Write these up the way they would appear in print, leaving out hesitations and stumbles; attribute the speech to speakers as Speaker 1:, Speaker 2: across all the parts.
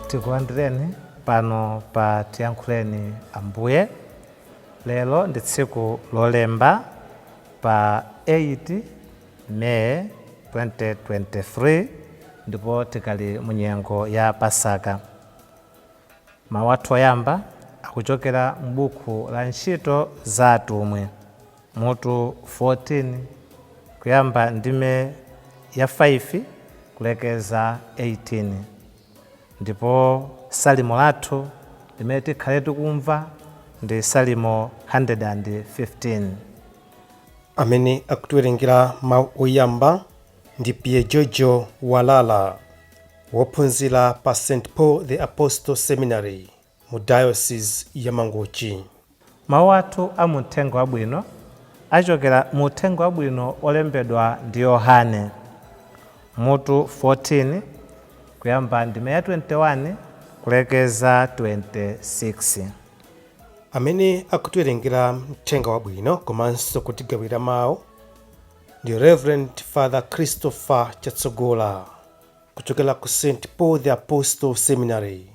Speaker 1: Tikulandireni pano pa Tiyankhuleni Ambuye. Lero ndi tsiku Lolemba pa 8 May 2023 ndipo tikali mu nyengo ya Pasaka. Mawu athu oyamba akuchokera m'buku la Ntchito za Atumwi mutu 14 kuyamba ndime ya 5 kulekeza 18. Ndipo salimo lathu limene tikhale tikumva ndi Salimo 115.
Speaker 2: Amene akutiwerengera mawu oyamba ndi Pier Giorgio Walala, wophunzira pa St Paul the Apostle Seminary mu Diocese ya Mangochi.
Speaker 1: Mawu athu a mu Uthenga Wabwino achokera mu Uthenga Wabwino wolembedwa ndi Yohane, mutu 14, kuyamba ndime ya 21 kulekeza 26.
Speaker 2: Amene akutiwerengera Mthenga Wabwino komanso kutigawira mawu ndi Rev Father Christopher Chatsogola kuchokera ku St Paul the Apostle Seminary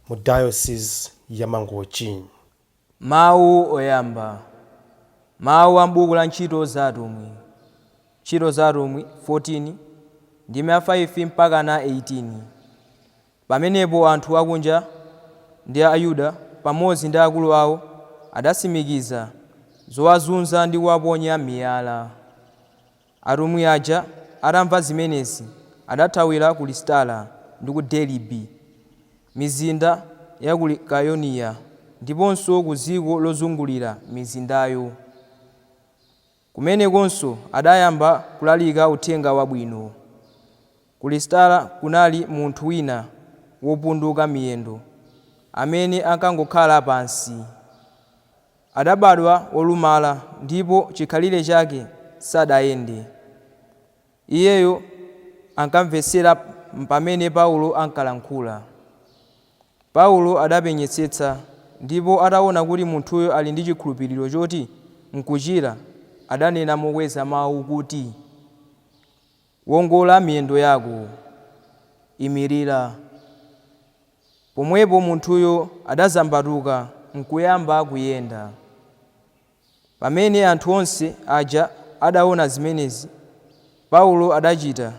Speaker 2: mu Diocese ya Mangochi.
Speaker 3: Mawu oyamba. Mawu a m'buku la Ntchito za Atumwi. Ntchito za Atumwi 14, ndime ya 5 mpakana 18. Pamenepo anthu akunja ndi Ayuda pamodzi ndi akulu ao adatsimikiza zowazunza ndi kuwaponya miyala. Atumwi aja atamva zimenezi, adathawira ku Lisitara ndi ku Deribe, mizinda ya ku Likayoniya, ndiponso ku dziko lozungulira mizindayo. Kumenekonso adayamba kulalika Uthenga Wabwino. Ku Lisitara kunali munthu wina wopunduka miyendo, amene ankangokhala pansi. Adabadwa wolumala ndipo chikhalire chake sadayende. Iyeyo ankamvetsera pamene Paulo ankalankhula. Paulo adapenyetsetsa, ndipo ataona kuti munthuyo ali ndi chikhulupiriro choti nkuchira, adanena mokweza mau kuti, Wongola miyendo yako, imirira. Pomwepo munthuyo adazambatuka nkuyamba kuyenda. Pamene anthu onse aja adaona zimenezi, Paulo adachita,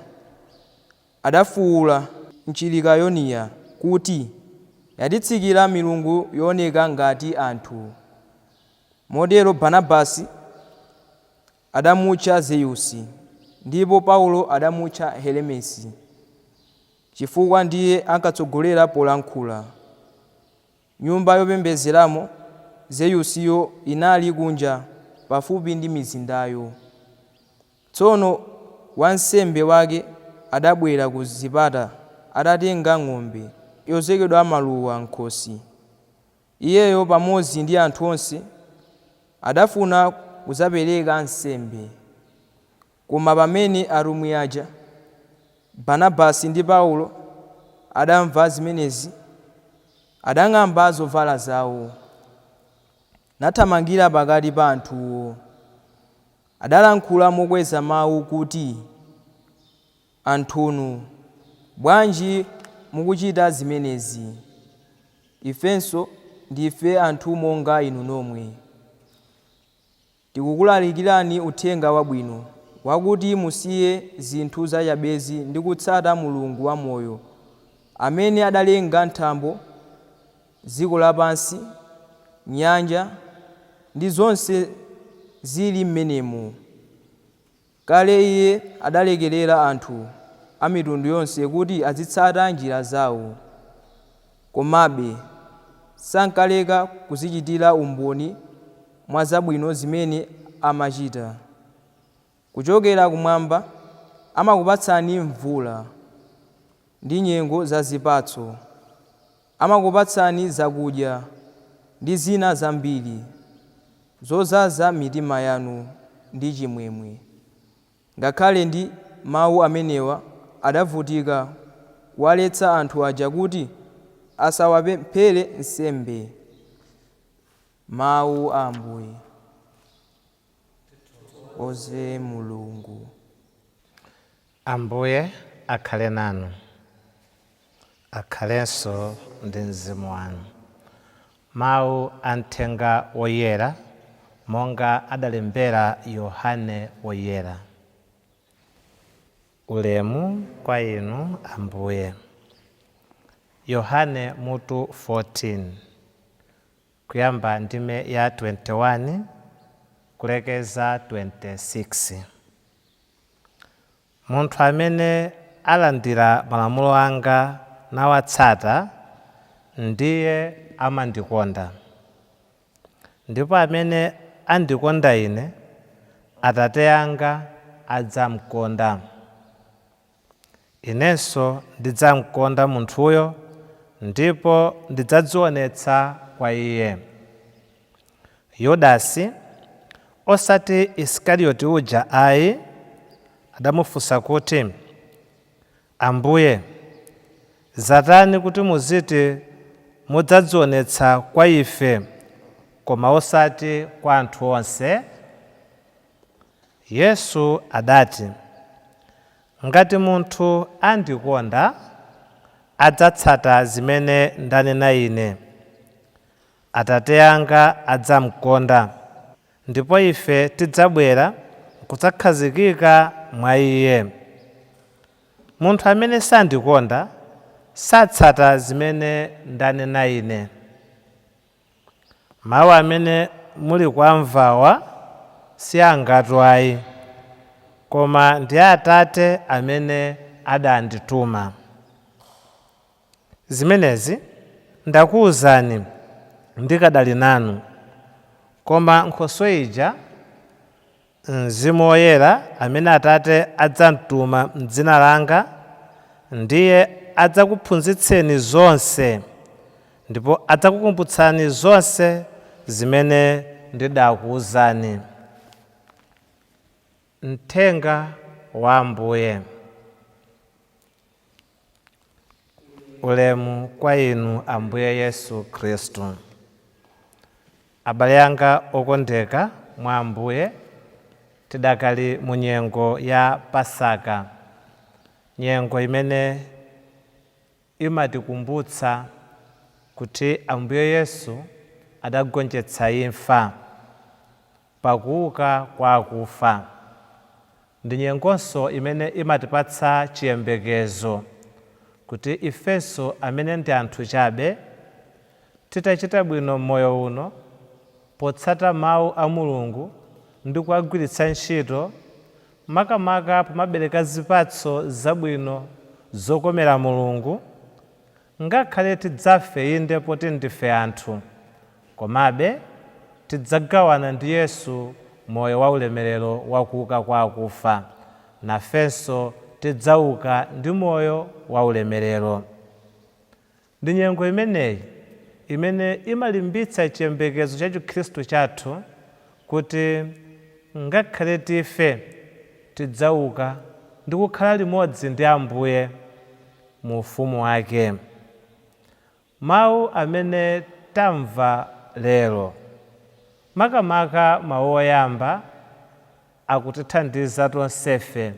Speaker 3: adafuula m'Chilikayoniya kuti, Yatitsikira milungu yooneka ngati anthu. Motero Barnabasi adamutcha Zeusi, ndipo Paulo adamutcha Hermesi, chifukwa ndiye ankatsogolera polankhula. Nyumba yopembedzeramo Zeusiyo inali kunja, pafupi ndi mizindayo. Tsono wansembe wake adabwera ku zipata atatenga ng'ombe yozekedwa maluwa m'khosi. Iyeyo pamodzi ndi anthu onse adafuna kudzapereka nsembe. Koma pamene atumwi aja, Barnabasi ndi Paulo, adamva zimenezi, adang'amba zovala zao, nathamangira pakati pa anthuwo. Adalankhula mokweza mau kuti, Anthunu, bwanji mukuchita zimenezi? Ifenso ndife anthu monga inu nomwe. Tikukulalikirani uthenga wabwino, wakuti musiye zinthu zachabezi ndi kutsata Mulungu wamoyo, amene adalenga thambo, dziko lapansi, nyanja ndi zonse zili m'menemo. Kale Iye adalekerera anthu a mitundu yonse kuti azitsata njira zao. Komabe sankaleka kudzichitira umboni mwa zabwino zimene amachita. Kuchokera kumwamba amakupatsani mvula ndi nyengo za zipatso. Amakupatsani zakudya ndi zina zambiri zozaza mitima yanu ndi chimwemwe. Ngakhale ndi mawu amenewa adavutika kuwaletsa anthu aja kuti asawapemphere nsembe. Mawu a Ambuye. Oze Mulungu.
Speaker 1: Ambuye akhale nanu, akhalenso ndi mzimu wanu. Mawu a Mthenga Woyera monga adalembera Yohane Woyera. Ulemu kwa inu, Ambuye. Yohane mutu 14, kuyamba ndime ya 21 kulekeza 26. Munthu amene alandira malamulo anga nawatsata ndiye amandikonda, ndipo amene andikonda ine, Atate anga adzamkonda. Inenso ndidzamkonda munthuyo, ndipo ndidzadzionetsa kwa iye. Yudasi, osati Isikarioti uja ayi, adamufunsa kuti, Ambuye, zatani kuti muziti mudzadzionetsa kwa ife, koma osati kwa anthu onse? Yesu adati, Ngati munthu andikonda, adzatsata zimene ndanena ine. Atate anga adzamkonda, ndipo ife tidzabwera kudzakhazikika mwa iye. Munthu amene sandikonda satsata zimene ndanena ine. Mawu amene muli kuwamvawa si angatu ayi, koma ndi a Atate amene adandituma. Zimenezi ndakuwuzani ndikadali nanu, koma Nkhoswe ija, Mzimu Woyera, amene Atate adzamtuma m'dzina langa, ndiye adzakuphunzitseni zonse, ndipo adzakukumbutsani zonse zimene ndidakuwuzani. Mthenga wa Ambuye. Ulemu kwa inu, Ambuye Yesu Khristu. Abale anga okondeka mwa Ambuye, tidakali mu nyengo ya Pasaka, nyengo imene imatikumbutsa kuti Ambuye Yesu adagonjetsa imfa pakuuka kwa akufa. Ndi nyengonso imene imatipatsa chiyembekezo kuti ifenso amene ndi anthu chabe, titachita bwino m'moyo uno potsata mawu a Mulungu ndi kuwagwiritsa ntchito, makamaka pomabereka zipatso zabwino zokomera Mulungu, ngakhale tidzafe inde poti ndife anthu, komabe tidzagawana ndi Yesu moyo wa ulemerero wakuuka kwa akufa. Nafenso tidzauka ndi moyo wa ulemerero. Ndi nyengo imeneyi imene imalimbitsa chiyembekezo cha Chikhristu chathu kuti ngakhale tife, tidzauka ndi kukhala limodzi ndi Ambuye mu ufumu wake. Mawu amene tamva lero, makamaka mawu oyamba, akutithandiza tonsefe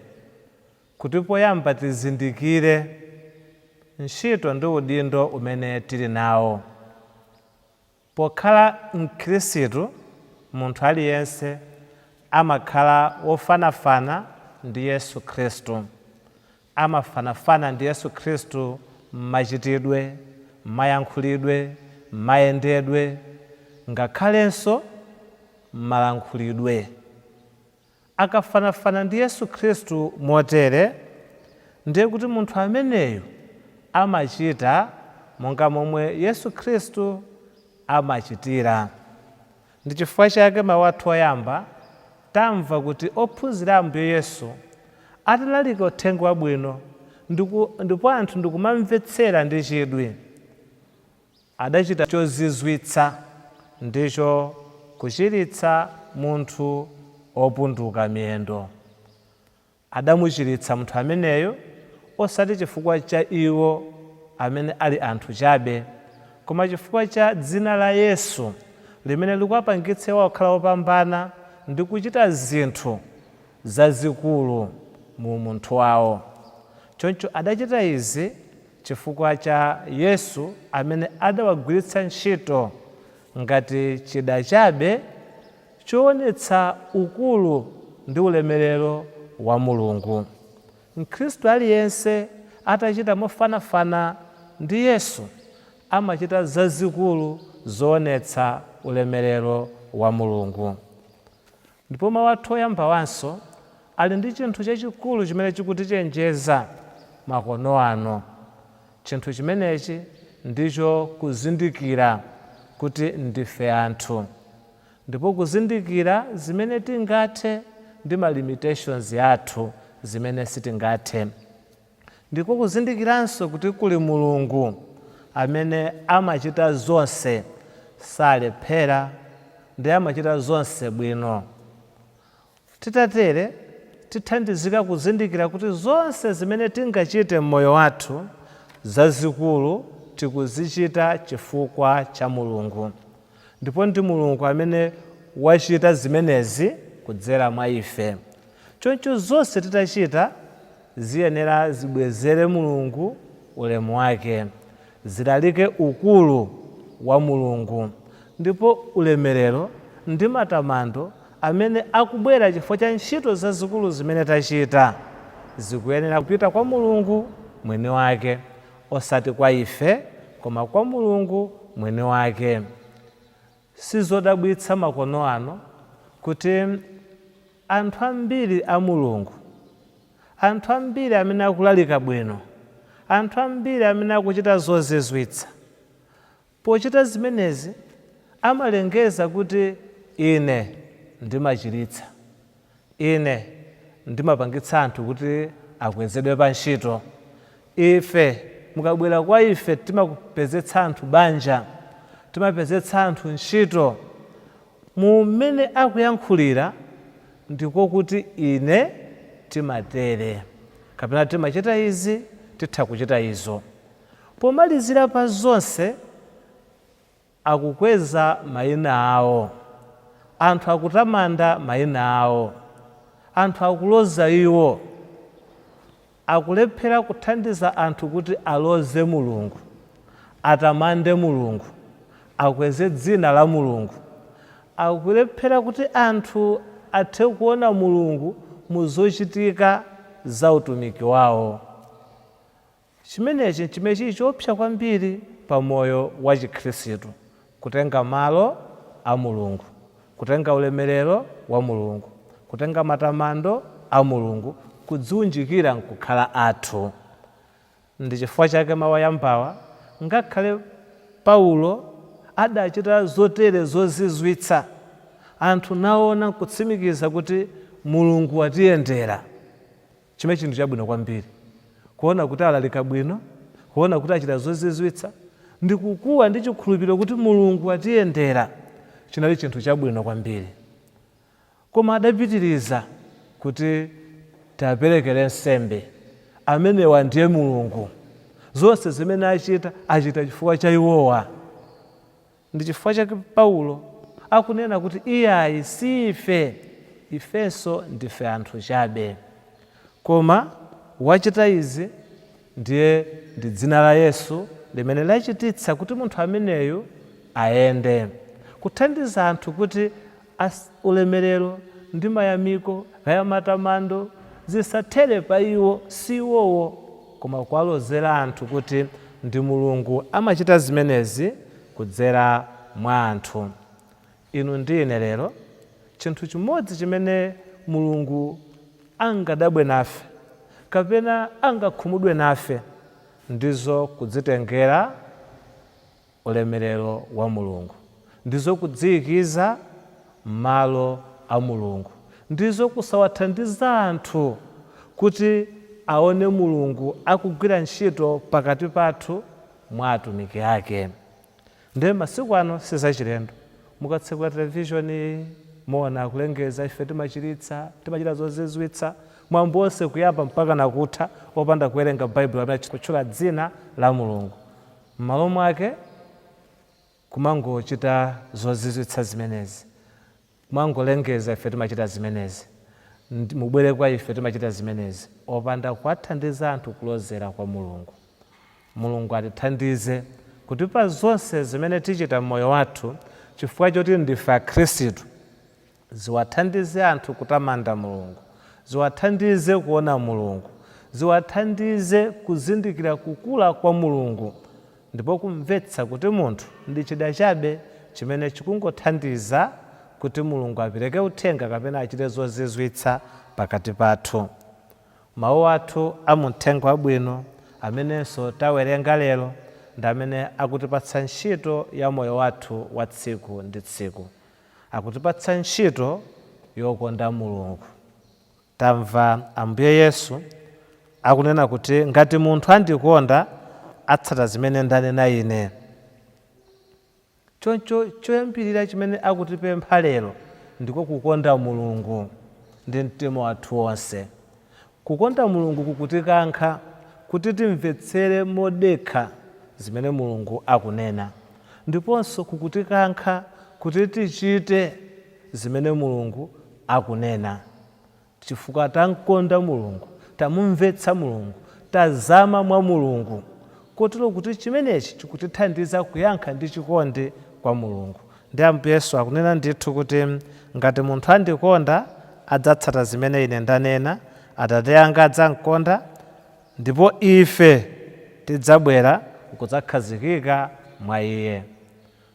Speaker 1: kuti poyamba tizindikire ntchito ndi udindo umene tili nawo. Pokhala Mkhristu, munthu aliyense amakhala wofanafana ndi Yesu Khristu. Amafanafana ndi Yesu Khristu m'machitidwe, m'mayankhulidwe, m'mayendedwe, ngakhalenso m'malankhulidwe. Akafanafana ndi Yesu Khristu motere, ndiye kuti munthu ameneyu amachita monga momwe Yesu Khristu amachitira. Ndi chifukwa chake mawu athu oyamba tamva kuti ophunzira Ambuye Yesu atalalika uthenga wabwino ndipo anthu ndikumamvetsera ndi chidwi. Adachita chozizwitsa, ndicho kuchiritsa munthu opunduka miyendo. Adamuchiritsa munthu ameneyo osati chifukwa cha iwo amene ali anthu chabe, koma chifukwa cha dzina la Yesu limene likuwapangitsa iwo kukhala opambana ndi kuchita zinthu zazikulu mu munthu wawo. Choncho adachita izi chifukwa cha Yesu amene adawagwiritsa ntchito ngati chida chabe choonetsa ukulu ndi ulemerero wa Mulungu. Mkhristu aliyense atachita mofanafana ndi Yesu, amachita zazikulu zoonetsa ulemerero wa Mulungu. Ndipo mawu athu oyambawanso ali ndi chinthu chachikulu chimene chikutichenjeza makono ano. Chinthu chimenechi ndicho kuzindikira kuti ndife anthu, ndipo kuzindikira zimene tingathe ndi ma limitations athu, zimene sitingathe. Ndiko kuzindikiranso kuti kuli Mulungu amene amachita zonse, salephera, ndi amachita zonse bwino. Titatere tithandizika kuzindikira kuti zonse zimene tingachite m'moyo wathu zazikulu tikuzichita chifukwa cha Mulungu, ndipo ndi Mulungu amene wachita zimenezi kudzera mwa ife. Choncho zonse titachita ziyenera zibwezere Mulungu ulemu wake, zilalike ukulu wa Mulungu, ndipo ulemerero ndi matamando amene akubwera chifukwa cha ntchito zazikulu zimene tachita zikuyenera kupita kwa Mulungu mwini wake, osati kwa ife, koma kwa Mulungu mwini wake. Sizodabwitsa makono ano kuti anthu ambiri a Mulungu, anthu ambiri amene akulalika bwino, anthu ambiri amene akuchita zozizwitsa, pochita zimenezi amalengeza kuti ine ndimachiritsa, ine ndimapangitsa anthu kuti akwezedwe pa ntchito, ife mukabwera kwa ife timakupezetsa anthu banja, timapezetsa anthu ntchito. Mumene akuyankhulira ndiko kuti ine timatere, kapena timachita izi, titha kuchita izo. Pomalizira pa zonse akukweza mayina awo, anthu akutamanda mayina awo, anthu akuloza iwo. Akulephera kuthandiza anthu kuti aloze Mulungu, atamande Mulungu, akweze dzina la Mulungu. Akulephera kuti anthu athe kuona Mulungu mu zochitika za utumiki wawo. Chimenechi chimene chili choopsa kwambiri pa moyo wa Chikhristu, kutenga malo a Mulungu, kutenga ulemerero wa Mulungu, kutenga matamando a Mulungu, kudziunjikira nkukhala athu. Ndi chifukwa chake mawu ayambawa, ngakhale Paulo adachita zotere zozizwitsa, anthu naona nkutsimikiza kuti Mulungu watiyendera, chimene chinthu chabwino kwambiri kuona kuti alalika bwino, kuona kuti achita zozizwitsa, ndi kukuwa ndi chikhulupiriro kuti Mulungu watiyendera, chinali chinthu chabwino kwambiri. Koma adapitiriza kuti tiaperekere nsembe, amenewa ndiye Mulungu, zonse zimene achita, achita chifukwa cha iwowa. Ndi chifukwa chake Paulo akunena kuti iyayi, si ife, ifenso ndife anthu chabe, koma wachita izi ndiye ndi dzina la Yesu limene lachititsa kuti munthu ameneyu ayende, kuthandiza anthu kuti ulemerero ndi mayamiko kaya matamando zisathere pa iwo, si iwowo, koma kuwalozera anthu kuti ndi Mulungu amachita zimenezi kudzera mwa anthu. Inu ndi ine lero, chinthu chimodzi chimene Mulungu angadabwe nafe kapena angakhumudwe nafe ndizo kudzitengera ulemerero wa Mulungu, ndizo kudziyikiza m'malo a Mulungu, ndizo kusawathandiza anthu kuti aone Mulungu akugwira ntchito pakati pathu mwa atumiki ake. Ndiye masiku ano sizachilendo, mukatsekula televishoni muona akulengeza ife timachiritsa, timachita zozizwitsa, mwambo wonse kuyamba mpaka nakutha opanda kuwerenga Baibulo amene kutchula dzina la Mulungu. M'malo mwake kumangochita zozizwitsa zimenezi, kumangolengeza ife timachita zimenezi, mubwere kwa ife timachita zimenezi, opanda kuwathandiza anthu kulozera kwa Mulungu. Mulungu atithandize kuti pa zonse zimene tichita m'moyo wathu, chifukwa choti ndife Akhristu, ziwathandize anthu kutamanda Mulungu, ziwathandize kuona Mulungu, ziwathandize kuzindikira kukula kwa Mulungu, ndipo kumvetsa kuti munthu ndi chida chabe chimene chikungothandiza kuti Mulungu apereke uthenga kapena achite zozizwitsa pakati pathu. Mawu athu a mu Uthenga Wabwino amenenso tawerenga lero ndi amene akutipatsa ntchito ya moyo wathu wa tsiku ndi tsiku, akutipatsa ntchito yokonda Mulungu. Tamva Ambuye Yesu akunena kuti ngati munthu andikonda atsata zimene ndanena ine. Choncho choyambirira chimene akutipempha lero ndiko kukonda Mulungu ndi mtima wathu wonse. Kukonda Mulungu kukutikankha kuti timvetsere modekha zimene Mulungu akunena, ndiponso kukutikankha kuti tichite zimene Mulungu akunena, chifukwa tamkonda Mulungu, tamumvetsa Mulungu, tazama mwa Mulungu, kotero kuti chimenechi chikutithandiza kuyankha ndi chikondi kwa Mulungu. Ndi Ambuye Yesu akunena ndithu kuti ngati munthu andikonda adzatsata zimene ine ndanena, Atate anga adzamkonda, ndipo ife tidzabwera kudzakhazikika mwa iye.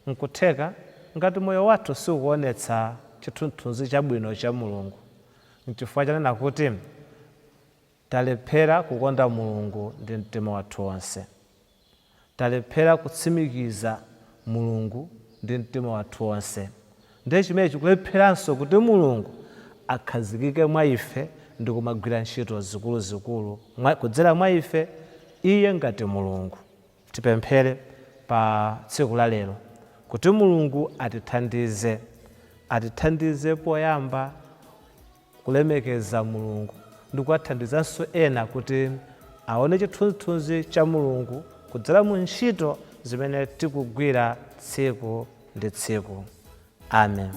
Speaker 1: Nkutheka ngati moyo wathu siukuonetsa chithunzithunzi chabwino cha Mulungu, nchifukwa chanena kuti talephera kukonda Mulungu ndi mtima wathu wonse, talephera kutsimikiza Mulungu ndi mtima wathu wonse. Ndiye chimene chikulepheranso kuti Mulungu akhazikike mwa ife ndi kumagwira ntchito zikuluzikulu kudzera mwa ife, iye ngati Mulungu. Tipemphere pa tsiku la lero kuti Mulungu atithandize, atithandize poyamba kulemekeza Mulungu ndi kuwathandizanso ena kuti aone chithunzithunzi cha Mulungu kudzera mu ntchito zimene tikugwira tsiku ndi tsiku. Amen.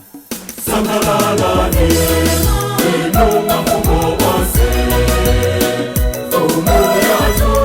Speaker 4: Sangalalani inu mafumu onse, mfumu yathu.